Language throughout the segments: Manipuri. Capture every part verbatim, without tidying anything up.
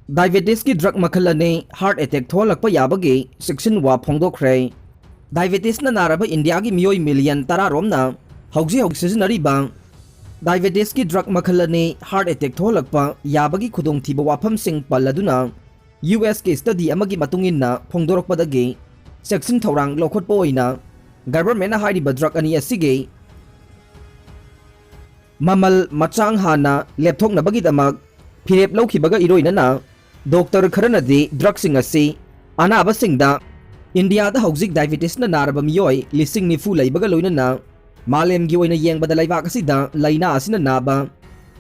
Diabetesꯀꯤ drug ꯃꯈꯜ ꯑꯅꯤ heart attack ꯊꯣꯛꯍꯜꯂꯛꯄ ꯌꯥꯕꯒꯤ ꯆꯦꯛꯁꯤꯟꯋꯥ ꯐꯣꯡꯗꯣꯛꯈ꯭ꯔꯦ꯫ Diabetesꯅ ꯅꯥꯔꯕ ꯏꯟꯗꯤꯌꯥꯒꯤ ꯃꯤꯑꯣꯏ million ꯇꯔꯥ ꯔꯣꯝꯅ ꯍꯧꯖꯤꯛ ꯍꯧꯖꯤꯛ ꯁꯤꯖꯤꯟꯅꯔꯤꯕ diabetesꯀꯤ drug ꯃꯈꯜ ꯑꯅꯤ heart attack ꯊꯣꯛꯍꯜꯂꯛꯄ ꯌꯥꯕꯒꯤ ꯈꯨꯗꯣꯡꯊꯤꯕ ꯋꯥꯐꯝꯁꯤꯡ ꯄꯜꯂꯗꯨꯅ, U Sꯀꯤ study ꯑꯃꯒꯤ ꯃꯇꯨꯡ ꯏꯟꯅ ꯐꯣꯡꯗꯣꯔꯛꯄꯗꯒꯤ ꯆꯦꯛꯁꯤꯟ ꯊꯧꯔꯥꯡ ꯂꯧꯈꯠꯄ ꯑꯣꯏꯅ governmentꯅ ꯍꯥꯏꯔꯤꯕ drug ꯑꯅꯤ ꯑꯁꯤꯒꯤ ꯃꯃꯜ ꯃꯆꯥꯡ ꯍꯥꯟꯅ ꯂꯦꯞꯊꯣꯛꯅꯕꯒꯤꯗꯃꯛ ꯐꯤꯔꯦꯞ ꯂꯧꯈꯤꯕꯒ ꯏꯔꯣꯏꯅꯅ, doctor ꯈꯔꯅꯗꯤ drugꯁꯤꯡ ꯑꯁꯤ ꯑꯅꯥꯕꯁꯤꯡꯗ, ꯏꯟꯗꯤꯌꯥꯗ ꯍꯧꯖꯤꯛ diabetesꯅ ꯅꯥꯔꯕ ꯃꯤꯑꯣꯏ ꯂꯤꯁꯤꯡ ꯅꯤꯐꯨ ꯂꯩꯕꯒ ꯂꯣꯏꯅꯅ ꯃꯥꯂꯦꯝꯒꯤ ꯑꯣꯏꯅ ꯌꯦꯡꯕꯗ ꯂꯩꯕꯥꯛ ꯑꯁꯤꯗ ꯂꯥꯏꯅꯥ ꯑꯁꯤꯅ ꯅꯥꯕ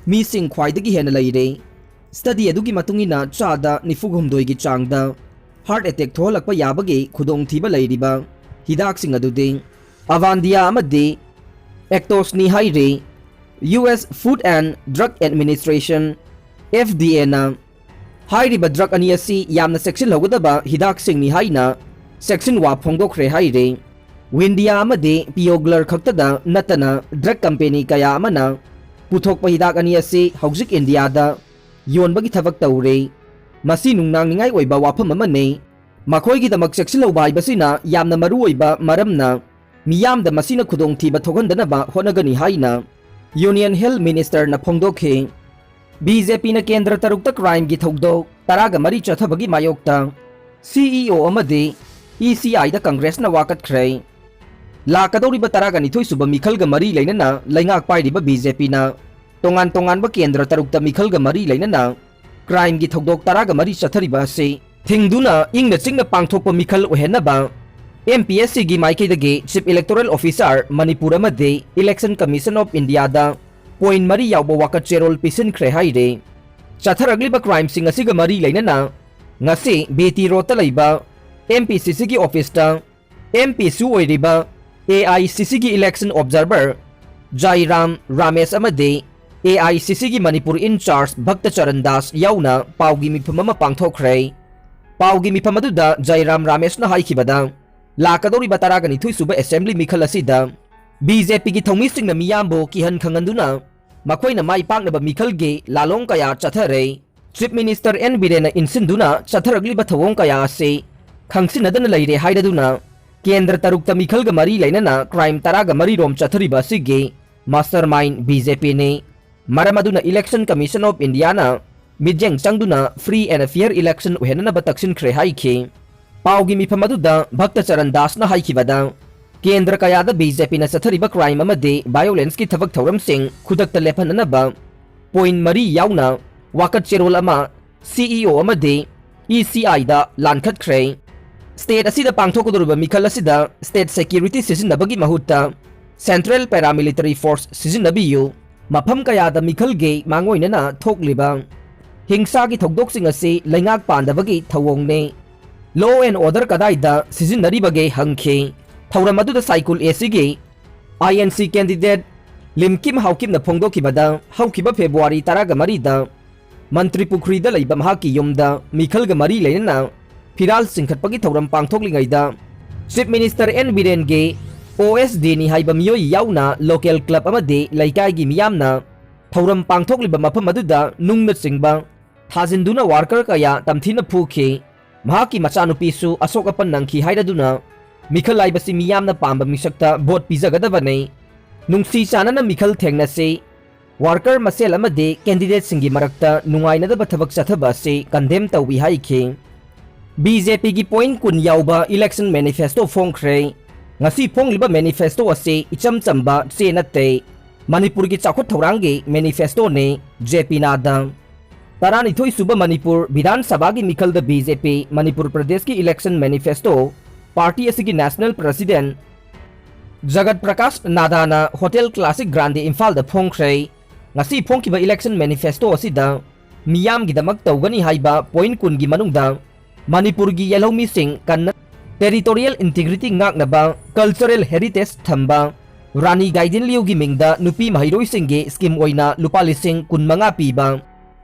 ꯃꯤꯁꯤꯡ ꯈ꯭ꯋꯥꯏꯗꯒꯤ ꯍꯦꯟꯅ ꯂꯩꯔꯦ꯫ Study ꯑꯗꯨꯒꯤ ꯃꯇꯨꯡ ꯏꯟꯅ ꯆꯥꯗ ꯅꯤꯐꯨ ꯍꯨꯝꯗꯣꯏꯒꯤ ꯆꯥꯡꯗ heart attack ꯊꯣꯛꯍꯜꯂꯛꯄ ꯌꯥꯕꯒꯤ ꯈꯨꯗꯣꯡꯊꯤꯕ ꯂꯩꯔꯤꯕ ꯍꯤꯗꯥꯛꯁꯤꯡ ꯑꯗꯨꯗꯤ Avandia ꯑꯃꯗꯤ Actosni ꯍꯥꯏꯔꯤ꯫ U S Food and Drug Administration, F D Aꯅ ꯍꯥꯏꯔꯤꯕ drug ꯑꯅꯤ ꯑꯁꯤ ꯌꯥꯝꯅ ꯆꯦꯛꯁꯤꯜꯍꯧꯒꯗꯕ ꯍꯤꯗꯥꯛꯁꯤꯡꯅꯤ ꯍꯥꯏꯅ ꯆꯦꯛꯁꯤꯟꯋꯥ ꯐꯣꯡꯗꯣꯛꯈ꯭ꯔꯦ ꯍꯥꯏꯔꯤ꯫ Windia ꯑꯃꯗꯤ Pioglur ꯈꯛꯇꯗ ꯅꯠꯇꯅ drug company ꯀꯌꯥ ꯑꯃꯅ ꯄꯨꯊꯣꯛꯄ ꯍꯤꯗꯥꯛ ꯑꯅꯤ ꯑꯁꯤ ꯍꯧꯖꯤꯛ ꯏꯟꯗꯤꯌꯥꯗ ꯌꯣꯟꯕꯒꯤ ꯊꯕꯛ ꯇꯧꯔꯤ꯫ ꯃꯁꯤ ꯅꯨꯡꯅꯥꯡꯅꯤꯡꯉꯥꯏ ꯑꯣꯏꯕ ꯋꯥꯐꯝ ꯑꯃꯅꯤ꯫ ꯃꯈꯣꯏꯒꯤꯗꯃꯛ ꯆꯦꯛꯁꯤꯜꯍꯧꯕ ꯍꯥꯏꯕꯁꯤꯅ ꯌꯥꯝꯅ ꯃꯔꯨꯑꯣꯏꯕ ꯃꯔꯝꯅ ꯃꯤꯌꯥꯝꯗ ꯃꯁꯤꯅ ꯈꯨꯗꯣꯡꯊꯤꯕ ꯊꯣꯛꯍꯟꯗꯅꯕ ꯍꯣꯠꯅꯒꯅꯤ ꯍꯥꯏꯅ Union Health Ministerꯅ ꯐꯣꯡꯗꯣꯛꯈꯤ꯫ BJPꯅ ꯀꯦꯟꯗ꯭ꯔ ꯇꯔꯨꯛꯇ crimeꯒꯤ ꯊꯧꯗꯣꯛ ꯇꯔꯥꯒ ꯃꯔꯤ ꯆꯠꯊꯕꯒꯤ ꯃꯥꯌꯣꯛꯇ CEO ꯑꯃꯗꯤ ECIꯗ Congressꯅ ꯋꯥꯀꯠꯈ꯭ꯔꯦ꯫ ꯂꯥꯛꯀꯗꯧꯔꯤꯕ ꯇꯔꯥꯒ ꯅꯤꯊꯣꯏ ꯁꯨꯕ ꯃꯤꯈꯜꯒ ꯃꯔꯤ ꯂꯩꯅꯅ ꯂꯩꯉꯥꯛ ꯄꯥꯏꯔꯤꯕ BJPꯅ ꯇꯣꯉꯥꯟ ꯇꯣꯉꯥꯟꯕ ꯀꯦꯟꯗ꯭ꯔ ꯇꯔꯨꯛꯇ ꯃꯤꯈꯜꯒ ꯃꯔꯤ ꯂꯩꯅꯅ crimeꯒꯤ ꯊꯧꯗꯣꯛ ꯇꯔꯥꯒ ꯃꯔꯤ ꯆꯠꯊꯔꯤꯕ ꯑꯁꯤ ꯊꯤꯡꯗꯨꯅ ꯏꯪꯅ ꯆꯤꯛꯅ ꯄꯥꯡꯊꯣꯛꯄ ꯃꯤꯈꯜ ꯑꯣꯏꯍꯟꯅꯕ MPSCꯒꯤ ꯃꯥꯏꯀꯩꯗꯒꯤ Chief Electoral Officer ꯃꯅꯤꯄꯨꯔ ꯑꯃꯗꯤ Election Commission of Indiaꯗ point ꯃꯔꯤ ꯌꯥꯎꯕ ꯋꯥꯀꯠ ꯆꯦꯔꯣꯜ ꯄꯤꯁꯤꯟꯈ꯭ꯔꯦ ꯍꯥꯏꯔꯦ꯫ ꯆꯠꯊꯔꯛꯂꯤꯕ crimeꯁꯤꯡ ꯑꯁꯤꯒ ꯃꯔꯤ ꯂꯩꯅꯅ ꯉꯁꯤ BT Roadꯇ ꯂꯩꯕ MPCCꯒꯤ officeꯇ MPꯁꯨ ꯑꯣꯏꯔꯤꯕ AICCꯒꯤ election observer ꯖꯥꯏꯔꯥꯝ ꯔꯥꯃꯦꯁ ꯑꯃꯗꯤ AICCꯒꯤ ꯃꯅꯤꯄꯨꯔ in charge ꯚꯛꯇ ꯆꯔꯟ ꯗꯥꯁ ꯌꯥꯎꯅ ꯄꯥꯎꯒꯤ ꯃꯤꯐꯝ ꯑꯃ ꯄꯥꯡꯊꯣꯛꯈ꯭ꯔꯦ꯫ ꯄꯥꯎꯒꯤ ꯃꯤꯐꯝ ꯑꯗꯨꯗ ꯖꯥꯏꯔꯥꯝ ꯔꯥꯃꯦꯁꯅ ꯍꯥꯏꯈꯤꯕꯗ, ꯂꯥꯛꯀꯗꯧꯔꯤꯕ ꯇꯔꯥꯒ ꯅꯤꯊꯣꯏ ꯁꯨꯕ assembly ꯃꯤꯈꯜ ꯑꯁꯤꯗ BJPꯒꯤ ꯊꯧꯃꯤꯁꯤꯡꯅ ꯃꯤꯌꯥꯝꯕꯨ ꯀꯤꯍꯟ ꯈꯪꯍꯟꯗꯨꯅ ꯃꯈꯣꯏꯅ ꯃꯥꯏ ꯄꯥꯛꯅꯕ ꯃꯤꯈꯜꯒꯤ ꯂꯥꯂꯣꯡ ꯀꯌꯥ ꯆꯠꯊꯔꯦ꯫ Chief Minister N ꯕꯤꯔꯦꯟꯅ ꯏꯟꯁꯤꯟꯗꯨꯅ ꯆꯠꯊꯔꯛꯂꯤꯕ ꯊꯧꯑꯣꯡ ꯀꯌꯥ ꯑꯁꯤ ꯈꯪꯁꯤꯟꯅꯗꯅ ꯂꯩꯔꯦ ꯍꯥꯏꯔꯗꯨꯅ, ꯀꯦꯟꯗ꯭ꯔ ꯇꯔꯨꯛꯇ ꯃꯤꯈꯜꯒ ꯃꯔꯤ ꯂꯩꯅꯅ crime ꯇꯔꯥꯒ ꯃꯔꯤ ꯔꯣꯝ ꯆꯠꯊꯔꯤꯕ ꯑꯁꯤꯒꯤ mastermind B J P ꯅꯤ꯫ ꯃꯔꯝ ꯑꯗꯨꯅ Election Commission of India ꯅ ꯃꯤꯠꯌꯦꯡ ꯆꯪꯗꯨꯅ free and fair election ꯑꯣꯏꯍꯟꯅꯅꯕ ꯇꯛꯁꯤꯟꯈ꯭ꯔꯦ ꯍꯥꯏꯈꯤ꯫ ꯄꯥꯎꯒꯤ ꯃꯤꯐꯝ ꯑꯗꯨꯗ ꯚꯛꯇ ꯆꯔꯟ ꯗꯥꯁꯅ ꯍꯥꯏꯈꯤꯕꯗ, ꯀꯦꯟꯗ꯭ꯔ ꯀꯌꯥꯗ B J P ꯅ ꯆꯠꯊꯔꯤꯕ crime ꯑꯃꯗꯤ violence ꯀꯤ ꯊꯕꯛ ꯊꯧꯔꯝꯁꯤꯡ ꯈꯨꯗꯛꯇ ꯂꯦꯞꯍꯟꯅꯅꯕ point ꯃꯔꯤ ꯌꯥꯎꯅ ꯋꯥꯀꯠ ꯆꯦꯔꯣꯜ ꯑꯃ C E O ꯑꯃꯗꯤ E C I the ꯂꯥꯟꯈꯠꯈ꯭ꯔꯦ꯫ State ꯑꯁꯤꯗ ꯄꯥꯡꯊꯣꯛꯀꯗꯧꯔꯤꯕ ꯃꯤꯈꯜ ꯑꯁꯤꯗ state security ꯁꯤꯖꯤꯟꯅꯕꯒꯤ ꯃꯍꯨꯠꯇ central paramilitary force ꯁꯤꯖꯤꯟꯅꯕꯤꯌꯨ꯫ ꯃꯐꯝ ꯀꯌꯥꯗ ꯃꯤꯈꯜꯒꯤ ꯃꯥꯡꯑꯣꯏꯅꯅ ꯊꯣꯛꯂꯤꯕ ꯍꯤꯡꯁꯥꯒꯤ ꯊꯧꯗꯣꯛꯁꯤꯡ ꯑꯁꯤ ꯂꯩꯉꯥꯛ ꯄꯥꯟꯗꯕꯒꯤ ꯊꯧꯑꯣꯡꯅꯤ꯫ Law and order ꯀꯗꯥꯏꯗ ꯁꯤꯖꯤꯟꯅꯔꯤꯕꯒꯦ ꯍꯪꯈꯤ꯫ ꯊꯧꯔꯝ ꯑꯗꯨꯗ ꯁꯥꯏꯀꯨꯜ A C ꯒꯤ I N C candidate ꯂꯤꯝꯀꯤꯝ ꯍꯥꯎꯀꯤꯝꯅ ꯐꯣꯡꯗꯣꯛꯈꯤꯕꯗ, ꯍꯧꯈꯤꯕ February ꯇꯔꯥꯒ ꯃꯔꯤꯗ ꯃꯟꯇ꯭ꯔꯤ ꯄꯨꯈ꯭ꯔꯤꯗ ꯂꯩꯕ ꯃꯍꯥꯛꯀꯤ ꯌꯨꯝꯗ ꯃꯤꯈꯜꯒ ꯃꯔꯤ ꯂꯩꯅꯅ ꯐꯤꯔꯥꯜ ꯆꯤꯡꯈꯠꯄꯒꯤ ꯊꯧꯔꯝ ꯄꯥꯡꯊꯣꯛꯂꯤꯉꯩꯗ, Chief Minister N ꯕꯤꯔꯦꯟꯒꯤ O S D ꯅꯤ ꯍꯥꯏꯕ ꯃꯤꯑꯣꯏ ꯌꯥꯎꯅ local club ꯑꯃꯗꯤ ꯂꯩꯀꯥꯏꯒꯤ ꯃꯤꯌꯥꯝꯅ ꯊꯧꯔꯝ ꯄꯥꯡꯊꯣꯛꯂꯤꯕ ꯃꯐꯝ ꯑꯗꯨꯗ ꯅꯨꯡꯅꯆꯤꯡꯕ ꯊꯥꯖꯤꯟꯗꯨꯅ worker ꯀꯌꯥ ꯇꯝꯊꯤꯅ ꯐꯨꯈꯤ꯫ ꯃꯍꯥꯛꯀꯤ ꯃꯆꯥꯅꯨꯄꯤꯁꯨ ꯑꯁꯣꯛ ꯑꯄꯟ ꯅꯪꯈꯤ ꯍꯥꯏꯔꯗꯨꯅ, ꯃꯤꯈꯜ ꯍꯥꯏꯕꯁꯤ ꯃꯤꯌꯥꯝꯅ ꯄꯥꯝꯕ ꯃꯤꯁꯛꯇ vote ꯄꯤꯖꯒꯗꯕꯅꯤ꯫ ꯅꯨꯡꯁꯤ ꯆꯥꯟꯅꯅ ꯃꯤꯈꯜ ꯊꯦꯡꯅꯁꯤ꯫ Worker ꯃꯁꯦꯜ ꯑꯃꯗꯤ candidate ꯁꯤꯡꯒꯤ ꯃꯔꯛꯇ ꯅꯨꯡꯉꯥꯏꯅꯗꯕ ꯊꯕꯛ ꯆꯠꯊꯕ ꯑꯁꯤ condemn ꯇꯧꯏ ꯍꯥꯏꯈꯤ꯫ B J P ꯒꯤ point ꯀꯨꯟ ꯌꯥꯎꯕ election manifesto ꯐꯣꯡꯈ꯭ꯔꯦ꯫ ꯉꯁꯤ ꯐꯣꯡꯂꯤꯕ manifesto ꯑꯁꯤ ꯏꯆꯝ ꯆꯝꯕ ꯆꯦ ꯅꯠꯇꯦ꯫ ꯃꯅꯤꯄꯨꯔꯒꯤ ꯆꯥꯎꯈꯠ ꯊꯧꯔꯥꯡꯒꯤ manifesto ꯅꯤ꯫ J P ꯅꯥꯗꯥ꯫ ꯇꯔꯥꯅꯤꯊꯣꯏ ꯁꯨꯕ ꯃꯅꯤꯄꯨꯔ ꯕꯤꯙꯥꯟ ꯁꯚꯥꯒꯤ ꯃꯤꯈꯜꯗ B J P ꯃꯅꯤꯄꯨꯔ ꯄ꯭ꯔꯗꯦꯁꯀꯤ election manifesto party ꯑꯁꯤꯒꯤ national president ꯖꯒꯠ Prakash ꯅꯥꯗꯥꯅ Hotel Classic Grande ꯏꯝꯐꯥꯜꯗ ꯐꯣꯡꯈ꯭ꯔꯦ꯫ ꯉꯁꯤ ꯐꯣꯡꯈꯤꯕ election manifesto ꯑꯁꯤꯗ ꯃꯤꯌꯥꯝꯒꯤꯗꯃꯛ ꯇꯧꯒꯅꯤ ꯍꯥꯏꯕ point ꯀꯨꯟꯒꯤ ꯃꯅꯨꯡꯗ ꯃꯅꯤꯄꯨꯔꯒꯤ ꯌꯦꯜꯍꯧꯃꯤꯁꯤꯡ ꯀꯟꯅ territorial integrity ꯉꯥꯛꯅꯕ, cultural heritage ꯊꯝꯕ, ꯔꯥꯅꯤ ꯒꯥꯏꯗꯤꯟꯂꯤꯎꯒꯤ ꯃꯤꯡꯗ ꯅꯨꯄꯤ ꯃꯍꯩꯔꯣꯏꯁꯤꯡꯒꯤ scheme ꯑꯣꯏꯅ ꯂꯨꯄꯥ ꯂꯤꯁꯤꯡ ꯀꯨꯟꯃꯉꯥ ꯄꯤꯕ,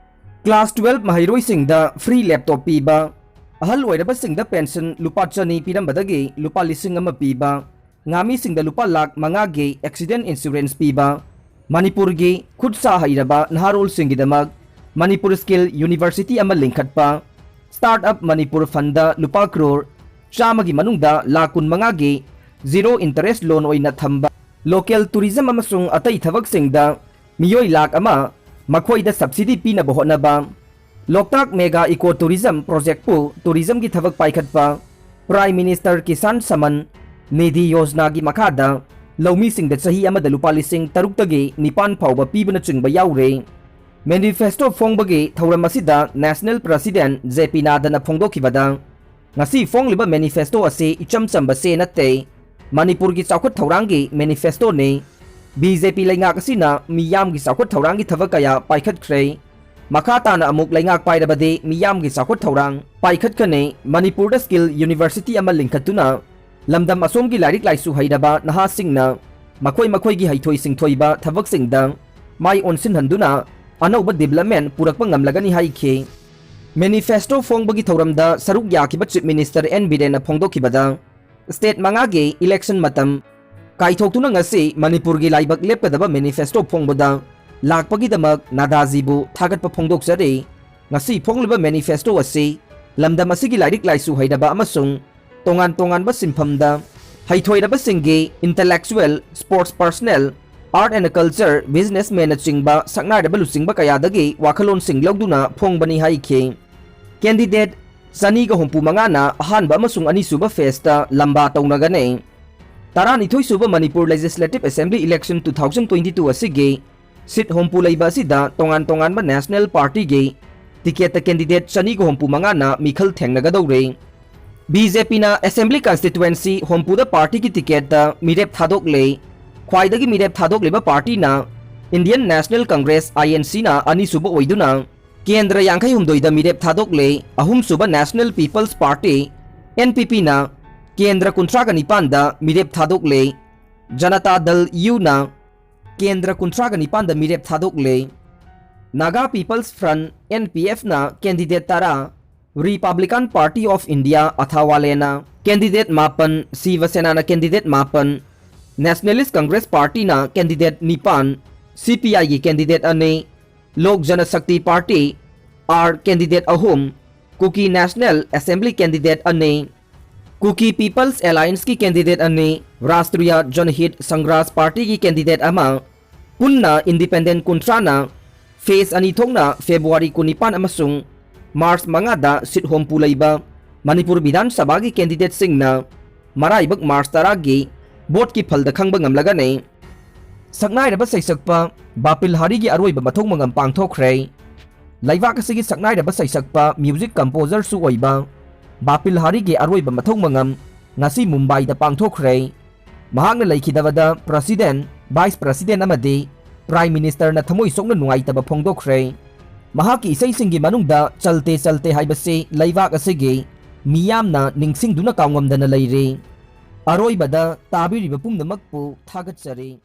class twelve ꯃꯍꯩꯔꯣꯏꯁꯤꯡꯗ free laptop ꯄꯤꯕ, ꯑꯍꯜ ꯑꯣꯏꯔꯕꯁꯤꯡꯗ pension ꯂꯨꯄꯥ ꯆꯅꯤ ꯄꯤꯔꯝꯕꯗꯒꯤ ꯂꯨꯄꯥ ꯂꯤꯁꯤꯡ ꯑꯃ ꯄꯤꯕ, ꯉꯥꯃꯤꯁꯤꯡꯗ ꯂꯨꯄꯥ ꯂꯥꯈ ꯃꯉꯥꯒꯤ accident insurance ꯄꯤꯕ, ꯃꯅꯤꯄꯨꯔꯒꯤ ꯈꯨꯠ ꯁꯥ ꯍꯩꯔꯕ ꯅꯍꯥꯔꯣꯜꯁꯤꯡꯒꯤꯗꯃꯛ ꯃꯅꯤꯄꯨꯔ ꯁ꯭ꯀꯤꯜ ꯌꯨꯅꯤꯚꯔꯁꯤꯇꯤ ꯑꯃ ꯂꯤꯡꯈꯠꯄ, ꯁ꯭ꯇꯥꯔꯠ ꯑꯞ ꯃꯅꯤꯄꯨꯔ ꯐꯟꯗ ꯂꯨꯄꯥ ꯀ꯭ꯔꯣꯔ ꯆꯥꯝꯃꯒꯤ ꯃꯅꯨꯡꯗ ꯂꯥꯈ ꯀꯨꯟꯃꯉꯥꯒꯤ ꯖꯤꯔꯣ ꯏꯟꯇꯔꯦꯁ ꯂꯣꯟ ꯑꯣꯏꯅ ꯊꯝꯕ, ꯂꯣꯀꯦꯜ ꯇꯨꯔꯤꯖꯝ ꯑꯃꯁꯨꯡ ꯑꯇꯩ ꯊꯕꯛꯁꯤꯡꯗ ꯃꯤꯑꯣꯏ ꯂꯥꯈ ꯑꯃ ꯃꯈꯣꯏꯗ ꯁꯕꯁꯤꯗꯤ ꯄꯤꯅꯕ ꯍꯣꯠꯅꯕ, ꯂꯣꯛꯇꯥꯛ ꯃꯦꯒꯥ ꯏꯀꯣ ꯇꯨꯔꯤꯖꯝ ꯄ꯭ꯔꯣꯖꯦꯛꯄꯨ ꯇꯨꯔꯤꯖꯝꯒꯤ ꯊꯕꯛ ꯄꯥꯏꯈꯠꯄ, ꯄ꯭ꯔꯥꯏꯝ ꯃꯤꯅꯤꯁꯇꯔ ꯀꯤꯁꯥꯟ ꯁꯃꯟ ꯅꯤꯙꯤ ꯌꯣꯖꯅꯥꯒꯤ ꯃꯈꯥꯗ ꯂꯧꯃꯤꯁꯤꯡꯗ ꯆꯍꯤ ꯑꯃꯗ ꯂꯨꯄꯥ ꯂꯤꯁꯤꯡ ꯇꯔꯨꯛꯇꯒꯤ ꯅꯤꯄꯥꯟ ꯐꯥꯎꯕ ꯄꯤꯕꯅꯆꯤꯡꯕ ꯌꯥꯎꯔꯦ꯫ ꯃꯦꯅꯤꯐꯦꯁꯇꯣ ꯐꯣꯡꯕꯒꯤ ꯊꯧꯔꯝ ꯑꯁꯤꯗ ꯅꯦꯁꯅꯦꯜ ꯄ꯭ꯔꯁꯤꯗꯦꯟꯠ ꯖꯦ ꯄꯤ ꯅꯥꯗꯅ ꯐꯣꯡꯗꯣꯛꯈꯤꯕꯗ, ꯉꯁꯤ ꯐꯣꯡꯂꯤꯕ ꯃꯦꯅꯤꯐꯦꯁꯇꯣ ꯑꯁꯤ ꯏꯆꯝ ꯆꯝꯕ ꯆꯦ ꯅꯠꯇꯦ, ꯃꯅꯤꯄꯨꯔꯒꯤ ꯆꯥꯎꯈꯠ ꯊꯧꯔꯥꯡꯒꯤ ꯃꯦꯅꯤꯐꯦꯁꯇꯣꯅꯤ꯫ ꯕꯤ ꯖꯦ ꯄꯤ ꯂꯩꯉꯥꯛ ꯑꯁꯤꯅ ꯃꯤꯌꯥꯝꯒꯤ ꯆꯥꯎꯈꯠ ꯊꯧꯔꯥꯡꯒꯤ ꯊꯕꯛ ꯀꯌꯥ ꯄꯥꯏꯈꯠꯈ꯭ꯔꯦ꯫ ꯃꯈꯥ ꯇꯥꯅ ꯑꯃꯨꯛ ꯂꯩꯉꯥꯛ ꯄꯥꯏꯔꯕꯗꯤ ꯃꯤꯌꯥꯝꯒꯤ ꯆꯥꯎꯈꯠ ꯊꯧꯔꯥꯡ ꯄꯥꯏꯈꯠꯀꯅꯤ꯫ ꯃꯅꯤꯄꯨꯔꯗ ꯁ꯭ꯀꯤꯜ ꯌꯨꯅꯤꯚꯔꯁꯤꯇꯤ ꯑꯃ ꯂꯤꯡꯈꯠꯇꯨꯅ ꯂꯝꯗꯝ ꯑꯁꯣꯝꯒꯤ ꯂꯥꯏꯔꯤꯛ ꯂꯥꯏꯁꯨ ꯍꯩꯔꯕ ꯅꯍꯥꯁꯤꯡꯅ ꯃꯈꯣꯏ ꯃꯈꯣꯏꯒꯤ ꯍꯩꯊꯣꯏ ꯁꯤꯡꯊꯣꯏꯕ ꯊꯕꯛꯁꯤꯡꯗ ꯃꯥꯏ ꯑꯣꯟꯁꯤꯟꯍꯟꯗꯨꯅ ꯑꯅꯧꯕ ꯗꯤꯕ꯭ꯂꯞꯃꯦꯟ ꯄꯨꯔꯛꯄ ꯉꯝꯂꯒꯅꯤ ꯍꯥꯏꯈꯤ꯫ ꯃꯦꯅꯤꯐꯦꯁꯇꯣ ꯐꯣꯡꯕꯒꯤ ꯊꯧꯔꯝꯗ ꯁꯔꯨꯛ ꯌꯥꯈꯤꯕ ꯆꯤꯐ ꯃꯤꯅꯤꯁꯇꯔ ꯑꯦꯟ ꯕꯤꯔꯦꯟꯅ ꯐꯣꯡꯗꯣꯛꯈꯤꯕꯗ, ꯁ꯭ꯇꯦꯠ ꯃꯉꯥꯒꯤ ꯏꯂꯦꯛꯁꯟ ꯃꯇꯝ ꯀꯥꯏꯊꯣꯛꯇꯨꯅ ꯉꯁꯤ ꯃꯅꯤꯄꯨꯔꯒꯤ ꯂꯥꯏꯕꯛ ꯂꯦꯞꯀꯗꯕ ꯃꯦꯅꯤꯐꯦꯁꯇꯣ ꯐꯣꯡꯕꯗ ꯂꯥꯛꯄꯒꯤꯗꯃꯛ ꯅꯥꯗꯥꯖꯤꯕꯨ ꯊꯥꯒꯠꯄ ꯐꯣꯡꯗꯣꯛꯆꯔꯤ꯫ ꯉꯁꯤ ꯐꯣꯡꯂꯤꯕ ꯃꯦꯅꯤꯐꯦꯁꯇꯣ ꯑꯁꯤ ꯂꯝꯗꯝ ꯑꯁꯤꯒꯤ ꯂꯥꯏꯔꯤꯛ ꯂꯥꯏꯁꯨ ꯍꯩꯔꯕ ꯑꯃꯁꯨꯡ ꯇꯣꯉꯥꯟ ꯇꯣꯉꯥꯟꯕ ꯁꯤꯟꯐꯝꯗ ꯍꯩꯊꯣꯏꯔꯕꯁꯤꯡꯒꯤ intellectual, sports personnel, art and culture, businessmenꯅꯆꯤꯡꯕ ꯁꯛꯅꯥꯏꯔꯕ ꯂꯨꯆꯤꯡꯕ ꯀꯌꯥꯗꯒꯤ ꯋꯥꯈꯜꯂꯣꯟꯁꯤꯡ ꯂꯧꯗꯨꯅ ꯐꯣꯡꯕꯅꯤ ꯍꯥꯏꯈꯤ꯫ ꯀꯦꯟꯗꯤꯗꯦꯠ ꯆꯅꯤꯒ ꯍꯨꯝꯐꯨ ꯃꯉꯥꯅ ꯑꯍꯥꯟꯕ ꯑꯃꯁꯨꯡ ꯑꯅꯤꯁꯨꯕ ꯐꯦꯖꯇ ꯂꯝꯕꯥ ꯇꯧꯅꯒꯅꯤ꯫ ꯇꯔꯥꯅꯤꯊꯣꯏꯁꯨꯕ Manipur legislative assembly election two thousand twenty two ꯑꯁꯤꯒꯤ ꯁꯤꯠ ꯍꯨꯝꯐꯨ ꯂꯩꯕ ꯑꯁꯤꯗ ꯇꯣꯉꯥꯟ ꯇꯣꯉꯥꯟꯕ ꯅꯦꯁꯅꯦꯜ ꯄꯥꯔꯇꯤꯒꯤ ꯇꯤꯀꯦꯠꯇ ꯀꯦꯟꯗꯤꯗꯦꯠ ꯆꯅꯤꯒ ꯍꯨꯝꯐꯨ ꯃꯉꯥꯅ ꯃꯤꯈꯜ ꯊꯦꯡꯅꯒꯗꯧꯔꯤ꯫ ꯕꯤ ꯖꯦ ꯄꯤꯅ ꯑꯦꯁꯦꯝꯕ꯭ꯂꯤ ꯀꯟꯁꯇꯤꯇ꯭ꯋꯦꯟꯁꯤ ꯍꯨꯝꯐꯨꯗ ꯄꯥꯔꯇꯤꯒꯤ ꯇꯤꯀꯦꯠꯇ ꯃꯤꯔꯦꯞ ꯊꯥꯗꯣꯛꯂꯦ꯫ ꯈ꯭ꯋꯥꯏꯗꯒꯤ ꯃꯤꯔꯦꯞ ꯊꯥꯗꯣꯛꯂꯤꯕ ꯄꯥꯔꯇꯤꯅ Indian national Congress, I N ꯁꯤꯅ ꯑꯅꯤꯁꯨꯕ ꯑꯣꯏꯗꯨꯅ ꯀꯦꯟꯗ꯭ꯔ ꯌꯥꯡꯈꯩ ꯍꯨꯝꯗꯣꯏꯗ ꯃꯤꯔꯦꯞ ꯊꯥꯗꯣꯛꯂꯦ꯫ ꯑꯍꯨꯝꯁꯨꯕ national people's party, N P ꯄꯤꯅ ꯀꯦꯟꯗ꯭ꯔ ꯀꯨꯟꯊ꯭ꯔꯥꯒ ꯅꯤꯄꯥꯟꯗ ꯃꯤꯔꯦꯞ ꯊꯥꯗꯣꯛꯂꯦ꯫ ꯖꯅꯇꯥ ꯗꯜ ꯌꯨꯅ ꯀꯦꯟꯗ꯭ꯔ ꯀꯨꯟꯊ꯭ꯔꯥꯒ ꯅꯤꯄꯥꯟꯗ ꯃꯤꯔꯦꯞ ꯊꯥꯗꯣꯛꯂꯦ꯫ Naga people's front, N P ꯑꯦꯐꯅ ꯀꯦꯟꯗꯤꯗꯦꯠ ꯇꯔꯥ, ꯔꯤꯄꯕ꯭ꯂꯤꯀꯥꯟ ꯄꯥꯔꯇꯤ ꯑꯣꯐ ꯏꯟꯗꯤꯌꯥ, ꯑꯊꯥꯋꯥꯂꯦꯅ ꯀꯦꯟꯗꯤꯗꯦꯠ ꯃꯥꯄꯟ, ꯁꯤꯕ ꯁꯦꯅꯥꯅ ꯀꯦꯟꯗꯤꯗꯦꯠ ꯃꯥꯄꯟ, ꯅꯦꯁꯅꯦꯂꯤꯁ ꯀꯪꯒ꯭ꯔꯦꯁ ꯄꯥꯔꯇꯤꯅ ꯀꯦꯟꯗꯤꯗꯦꯠ ꯅꯤꯄꯥꯟ, ꯁꯤ ꯄꯤ ꯑꯥꯏꯒꯤ ꯀꯦꯟꯗꯤꯗꯦꯠ ꯑꯅꯤ, Lok Janshakti party, R, candidate ꯑꯍꯨꯝ, ꯀꯨꯀꯤ ꯅꯦꯁꯅꯦꯜ ꯑꯦꯁꯦꯝꯕ꯭ꯂꯤ ꯀꯦꯟꯗꯤꯗꯦꯠ ꯑꯅꯤ, ꯀꯨꯀꯤ ꯄꯤꯄꯜꯁ ꯑꯦꯂꯥꯌꯟꯁꯀꯤ ꯀꯦꯟꯗꯤꯗꯦꯠ ꯑꯅꯤ, ꯔꯥꯁꯇ꯭ꯔꯤꯌꯥ ꯖꯅꯍꯤꯠ ꯁꯪꯒ꯭ꯔꯥꯁ ꯄꯥꯔꯇꯤꯒꯤ ꯀꯦꯟꯗꯤꯗꯦꯠ ꯑꯃ, ꯄꯨꯟꯅ ꯏꯟꯗꯤꯄꯦꯟꯗꯦꯟꯠ ꯀꯨꯟꯊ꯭ꯔꯥꯅ ꯐꯦꯖ ꯑꯅꯤ ꯊꯣꯛꯅ ꯐꯦꯕ꯭ꯔꯨꯋꯥꯔꯤ ꯀꯨꯟꯅꯤꯄꯥꯟ ꯑꯃꯁꯨꯡ ꯃꯥꯔꯆ ꯃꯉꯥꯗ ꯁꯤꯠ ꯍꯣꯝꯄꯨ ꯂꯩꯕ ꯃꯅꯤꯄꯨꯔ ꯕꯤꯙꯥꯟ ꯁꯚꯥꯒꯤ ꯀꯦꯟꯗꯤꯗꯦꯠꯁꯤꯡꯅ ꯃꯔꯥꯏꯕꯛ ꯃꯥꯔꯆ ꯇꯔꯥꯒꯤ ꯚꯣꯠꯀꯤ ꯐꯜꯗ ꯈꯪꯕ ꯉꯝꯂꯒꯅꯤ꯫ ꯁꯛꯅꯥꯏꯔꯕ ꯁꯩꯁꯛꯄ ꯕꯥꯄꯤꯜ ꯍꯥꯔꯤꯒꯤ ꯑꯔꯣꯏꯕ ꯃꯊꯧ ꯃꯉꯝ ꯄꯥꯡꯊꯣꯛꯈ꯭ꯔꯦ꯫ ꯂꯩꯕꯥꯛ ꯑꯁꯤꯒꯤ ꯁꯛꯅꯥꯏꯔꯕ ꯁꯩꯁꯛꯄ, ꯃ꯭ꯌꯨꯖꯤꯛ ꯀꯝꯄꯣꯖꯔꯁꯨ ꯑꯣꯏꯕ ꯕꯥꯄꯤꯜ ꯍꯥꯔꯤꯒꯤ ꯑꯔꯣꯏꯕ ꯃꯊꯧ ꯃꯉꯝ ꯉꯁꯤ ꯃꯨꯝꯕꯥꯏꯗ ꯄꯥꯡꯊꯣꯛꯈ꯭ꯔꯦ꯫ ꯃꯍꯥꯛꯅ ꯂꯩꯈꯤꯗꯕꯗ ꯄ꯭ꯔꯁꯤꯗꯦꯟꯠ, ꯚꯥꯏꯁ ꯄ꯭ꯔꯁꯤꯗꯦꯟꯠ ꯑꯃꯗꯤ ꯄ꯭ꯔꯥꯏꯝ ꯃꯤꯅꯤꯁꯇꯔꯅ ꯊꯃꯣꯏ ꯁꯣꯛꯅ ꯅꯨꯡꯉꯥꯏꯇꯕ ꯐꯣꯡꯗꯣꯛꯈ꯭ꯔꯦ꯫ ꯃꯍꯥꯛꯀꯤ ꯏꯁꯩꯁꯤꯡꯒꯤ ꯃꯅꯨꯡꯗ ꯆꯜꯇꯦ ꯆꯜꯇꯦ ꯍꯥꯏꯕꯁꯤ ꯂꯩꯕꯥꯛ ꯑꯁꯤꯒꯤ ꯃꯤꯌꯥꯝꯅ ꯅꯤꯡꯁꯤꯡꯗꯨꯅ ꯀꯥꯎꯉꯝꯗꯅ ꯂꯩꯔꯤ꯫ ꯑꯔꯣꯏꯕꯗ ꯇꯥꯕꯤꯔꯤꯕ ꯄꯨꯝꯅꯃꯛꯄꯨ ꯊꯥꯒꯠꯆꯔꯤ꯫